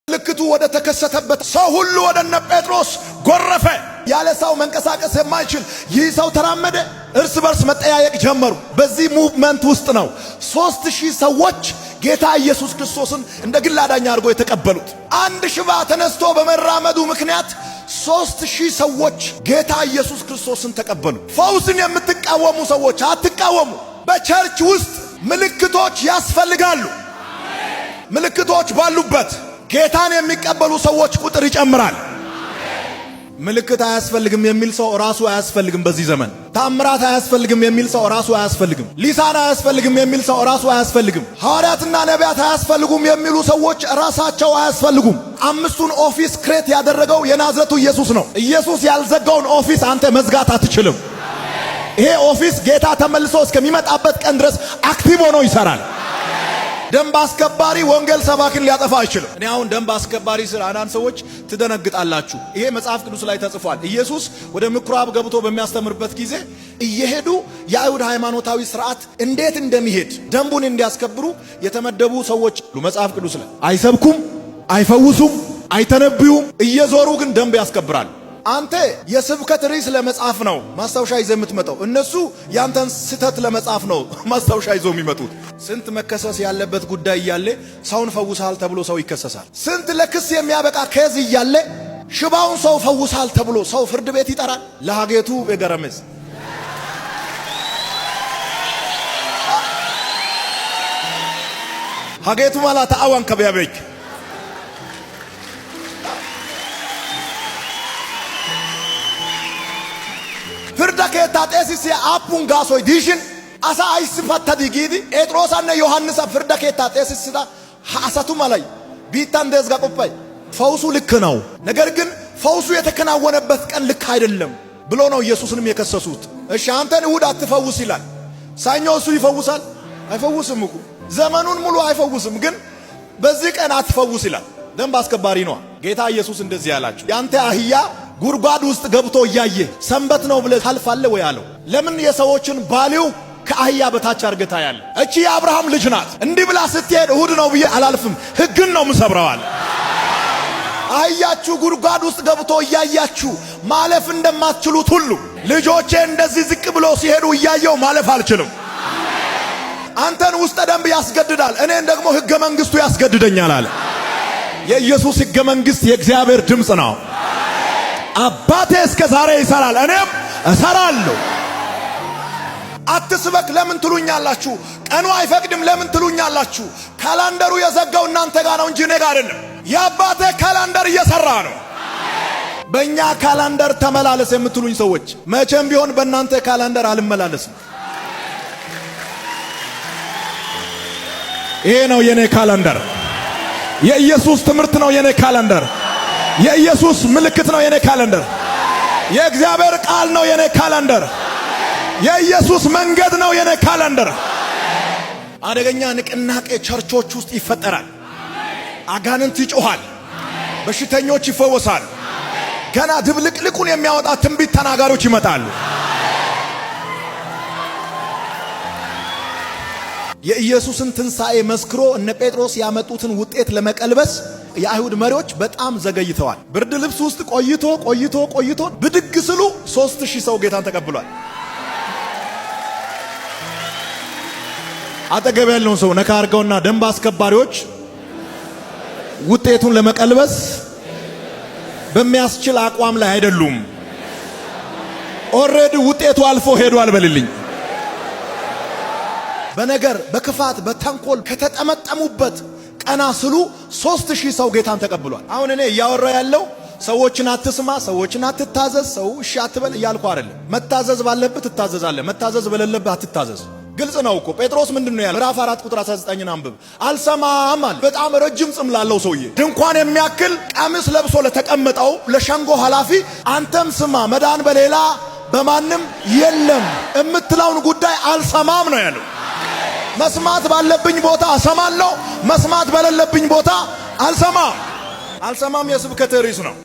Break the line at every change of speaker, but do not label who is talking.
ምልክቱ ወደ ተከሰተበት ሰው ሁሉ ወደ እነ ጴጥሮስ ጎረፈ። ያለ ሰው መንቀሳቀስ የማይችል ይህ ሰው ተራመደ። እርስ በርስ መጠያየቅ ጀመሩ። በዚህ movement ውስጥ ነው 3000 ሰዎች ጌታ ኢየሱስ ክርስቶስን እንደ ግል አዳኝ አድርጎ የተቀበሉት። አንድ ሽባ ተነስቶ በመራመዱ ምክንያት 3000 ሰዎች ጌታ ኢየሱስ ክርስቶስን ተቀበሉ። ፈውስን የምትቃወሙ ሰዎች አትቃወሙ። በ church ውስጥ ምልክቶች ያስፈልጋሉ። ምልክቶች ባሉበት ጌታን የሚቀበሉ ሰዎች ቁጥር ይጨምራል። ምልክት አያስፈልግም የሚል ሰው ራሱ አያስፈልግም። በዚህ ዘመን ታምራት አያስፈልግም የሚል ሰው ራሱ አያስፈልግም። ሊሳን አያስፈልግም የሚል ሰው ራሱ አያስፈልግም። ሐዋርያትና ነቢያት አያስፈልጉም የሚሉ ሰዎች ራሳቸው አያስፈልጉም። አምስቱን office create ያደረገው የናዝረቱ ኢየሱስ ነው። ኢየሱስ ያልዘጋውን office አንተ መዝጋት አትችልም። ይሄ office ጌታ ተመልሶ እስከሚመጣበት ቀን ድረስ active ሆኖ ይሰራል። ደንብ አስከባሪ ወንጌል ሰባኪን ሊያጠፋ አይችልም። እኔ አሁን ደንብ አስከባሪ ስል አንዳንድ ሰዎች ትደነግጣላችሁ። ይሄ መጽሐፍ ቅዱስ ላይ ተጽፏል። ኢየሱስ ወደ ምኩራብ ገብቶ በሚያስተምርበት ጊዜ እየሄዱ የአይሁድ ሃይማኖታዊ ስርዓት እንዴት እንደሚሄድ ደንቡን እንዲያስከብሩ የተመደቡ ሰዎች አሉ። መጽሐፍ ቅዱስ ላይ አይሰብኩም፣ አይፈውሱም፣ አይተነብዩም። እየዞሩ ግን ደንብ ያስከብራሉ። አንተ የስብከት ርዕስ ለመጻፍ ነው ማስታወሻ ይዘህ የምትመጣው። እነሱ ያንተን ስህተት ለመጻፍ ነው ማስታወሻ ይዘው የሚመጡት። ስንት መከሰስ ያለበት ጉዳይ እያለ ሰውን ፈውሳል ተብሎ ሰው ይከሰሳል። ስንት ለክስ የሚያበቃ case እያለ ሽባውን ሰው ፈውሳል ተብሎ ሰው ፍርድ ቤት ይጠራል። ለሀጌቱ የገረመስ ሀጌቱ ማላታ አዋን ከቢያቤክ Pirdda keettaa xeesissiya aappun gaasoy diishin asa ayssi pattadii giidi Phexroosanne Yohaannisa pirdda keettaa xeesissida ha asatu malay biittan dees ga qoppay? ፈውሱ ልክ ነው፣ ነገር ግን ፈውሱ የተከናወነበት ቀን ልክ አይደለም ብሎ ነው ኢየሱስንም የከሰሱት። እሺ አንተን እሁድ አትፈውስ ይላል፣ ሰኞ እሱ ይፈውሳል? አይፈውስም እኮ ዘመኑን ሙሉ አይፈውስም፣ ግን በዚህ ቀን አትፈውስ ይላል። ደንብ አስከባሪ ነዋ። ጌታ ኢየሱስ እንደዚህ ያላቸው ያንተ አህያ ጉድጓድ ውስጥ ገብቶ እያየ ሰንበት ነው ብለህ ታልፋለህ ወይ አለው። ለምን የሰዎችን value ከአህያ በታች አድርገህ ታያለህ? እቺ የአብርሃም ልጅ ናት። እንዲህ ብላ ስትሄድ እሁድ ነው ብዬ አላልፍም፣ ሕግን ነው ምሰብረዋል። አህያችሁ ጉድጓድ ውስጥ ገብቶ እያያችሁ ማለፍ እንደማትችሉት ሁሉ ልጆቼ እንደዚህ ዝቅ ብሎ ሲሄዱ እያየው ማለፍ አልችልም። አንተን ውስጠ ደንብ ያስገድዳል፣ እኔን ደግሞ ሕገ መንግሥቱ ያስገድደኛል አለ። የኢየሱስ ሕገ መንግሥት የእግዚአብሔር ድምፅ ነው። አባቴ እስከ ዛሬ ይሰራል፣ እኔም እሰራለሁ። አትስበክ ለምን ትሉኛላችሁ? ቀኑ አይፈቅድም ለምን ትሉኛላችሁ? calendar ኡ የዘጋው እናንተ ጋር ነው እንጂ እኔ ጋር አይደለም። የአባቴ calendar እየሰራ ነው። በእኛ calendar ተመላለስ የምትሉኝ ሰዎች መቼም ቢሆን በእናንተ calendar አልመላለስም። ይሄ ነው የኔ calendar። የኢየሱስ ትምህርት ነው የኔ calendar። የኢየሱስ ምልክት ነው የኔ calendar። የእግዚአብሔር ቃል ነው የኔ calendar። የኢየሱስ መንገድ ነው የኔ calendar። አደገኛ ንቅናቄ ቸርቾች ውስጥ ይፈጠራል። አጋንንት ይጮኻል። በሽተኞች ይፈወሳል። ገና ድብልቅልቁን የሚያወጣ ትንቢት ተናጋሪዎች ይመጣሉ። የኢየሱስን ትንሣኤ መስክሮ እነ ጴጥሮስ ያመጡትን ውጤት ለመቀልበስ የአይሁድ መሪዎች በጣም ዘገይተዋል። ብርድ ልብስ ውስጥ ቆይቶ ቆይቶ ቆይቶ ብድግ ስሉ 3000 ሰው ጌታን ተቀብሏል። አጠገብ ያለውን ሰው ነካ አድርገውና ደንብ አስከባሪዎች ውጤቱን ለመቀልበስ በሚያስችል አቋም ላይ አይደሉም። Already ውጤቱ አልፎ ሄዷል በልልኝ። በነገር በክፋት በተንኮል ከተጠመጠሙበት ቀና ስሉ 3000 ሰው ጌታን ተቀብሏል። አሁን እኔ እያወራ ያለው ሰዎችን አትስማ፣ ሰዎችን አትታዘዝ፣ ሰው እሺ አትበል እያልኩ አይደለም። መታዘዝ ባለብህ ትታዘዛለህ፣ መታዘዝ በሌለብህ አትታዘዝ። ግልጽ ነው እኮ ጴጥሮስ ምንድን ነው ያለው? ምዕራፍ 4 ቁጥር 19 አንብብ። አልሰማም አለ። በጣም ረጅም ጽም ላለው ሰውዬ ድንኳን የሚያክል ቀሚስ ለብሶ ለተቀመጠው ለሸንጎ ኃላፊ አንተም ስማ መዳን በሌላ በማንም የለም የምትለውን ጉዳይ አልሰማም ነው ያለው። መስማት ባለብኝ ቦታ እሰማለሁ፣ መስማት በሌለብኝ ቦታ አልሰማም። አልሰማም የስብከት ርዕስ ነው።